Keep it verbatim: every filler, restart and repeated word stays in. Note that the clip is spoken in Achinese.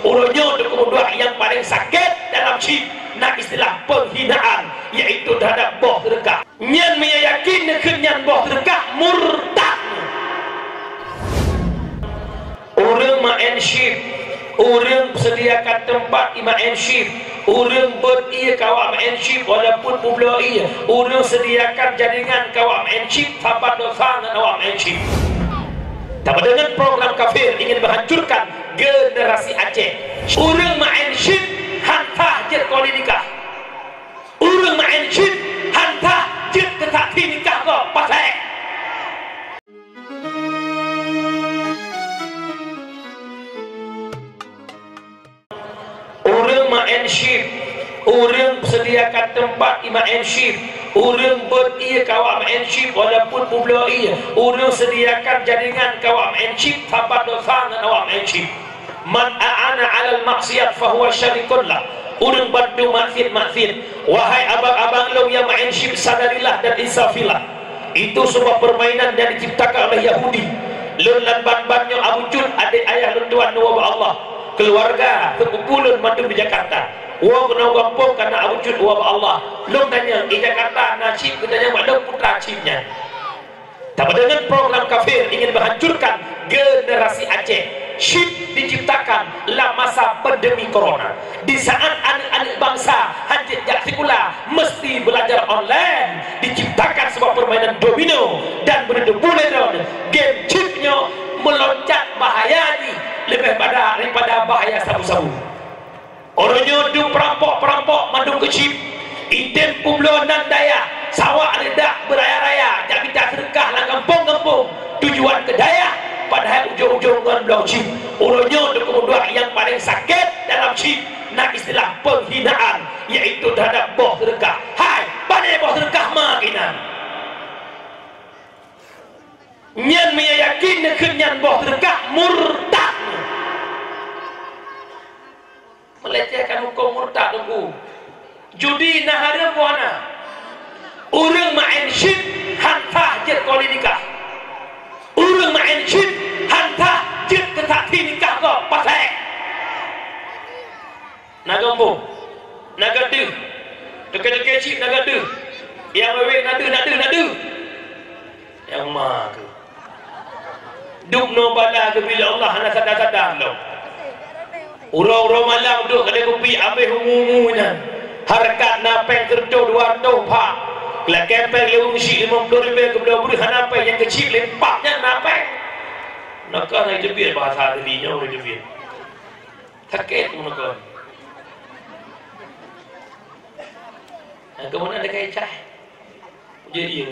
Uroe nyoe teupeuduek nyang paleng sakét dalam chip na istilah peunghinaan, yaitu teuhadap boh seudeukah. Nyan meunyoe yakin neukheun nyan boh seudeukah, murtad. Ureuëng maén chip, ureuëng sediakan teumpat i maén chip, ureuëng beuet ié keu awak maén chip walaupun peubloe ié, ureuëng sediakan jaringan keu awak maén chip, saban dosa ngon awak maén chip. Tapi dengan program kafir ingin menghancurkan generasi Aceh. Ureuëng maén chip hana jeuet keu nikah. Ureuëng maén chip hana jeuet keu saksi nikah gob, pasék. Ureuëng maén chip, ureuëng sediakan teumpat i maén chip, ureuëng beuet ié keu awak maén chip walaupun peubloe ié, ureuëng sediakan jaringan keu awak maén chip, saban dosa ngon awak maén chip. Man a'ana 'alal maksiat fahuwa syarikun lah. Ureuëng bantu maksiat-maksiat. Wahai abang-abang lôn nyang maén chip, sadarilah dan insafilah. Itu sebuah permainan yang diciptakan oleh Yahudi. Lôn lam ban-ban nyoe Abu Cut, adék ayah lôn tuan woe bak Allah. Keuluwarga, seupupu lôn mandum di Jakarta. Woe keunoe gampông kareuna Abu Cut woe bak Allah. Lôn tanyong, di Jakarta na chip, geutanyong bak lôn peue teuma chip nyan. Tapi dengan program kafir ingin menghancurkan generasi Aceh. Chip diciptakan lam masa pandemi corona. Di saat aneuk-aneuk bansa hana jeuet jak sikula, meusti belajar online, diciptakan sebuah permainan domino dan beudeuh buleudon. Game chip nyoe meuloncat bahaya jih leubeh pada daripada bahaya sabu-sabu. Uroe nyoe dum peurampok-peurampok mandum keu chip. Item peubloe nan dayah, sawa leudak beuraya-raya, jak mita seudeukah lam gampông-gampông, tujuan keu dayah, padahai ujong-ujong ngon bloe chip. Uroe nyoe teupeuduek nyang paleng sakét dalam chip na istilah peunghinaan, yaitu teuhadap boh seudeukah. Hai, pane boh seudeukah ma inan? Nyan meunyoe yakin neukheun nyan boh seudeukah, murtad. Melecehkan huköm murtad, Teungku. Judi na hareuem buhana. Ureuëng maén chip hana jeuet keu nikah. Ureuëng maén chip hana jeuet keu saksi nikah gob, pasék. Na gampông, na gadeuh. Teuke-teuke chip na gadeuh. Nyang wewe na deuh, na deuh, na deuh. Nyang ma keuh. Dum noe bala geubri lé Allah hana sadar-sadar lom. Uroe-uroe malam duek keudè kupi abéh umu-umu nyan. Hareukat na péng seureutôh dua reutôh pha. Lakèe péng lé ureueng chip limong ploh ribèe geubloe breuh hana péng, nyang keuchik lé empat nyan na péng. Naka na iteubiet bahasa tadi nyoe iteubiet. Sakét ureueng naka. Nyang keumeunang deungon cah. Jadi,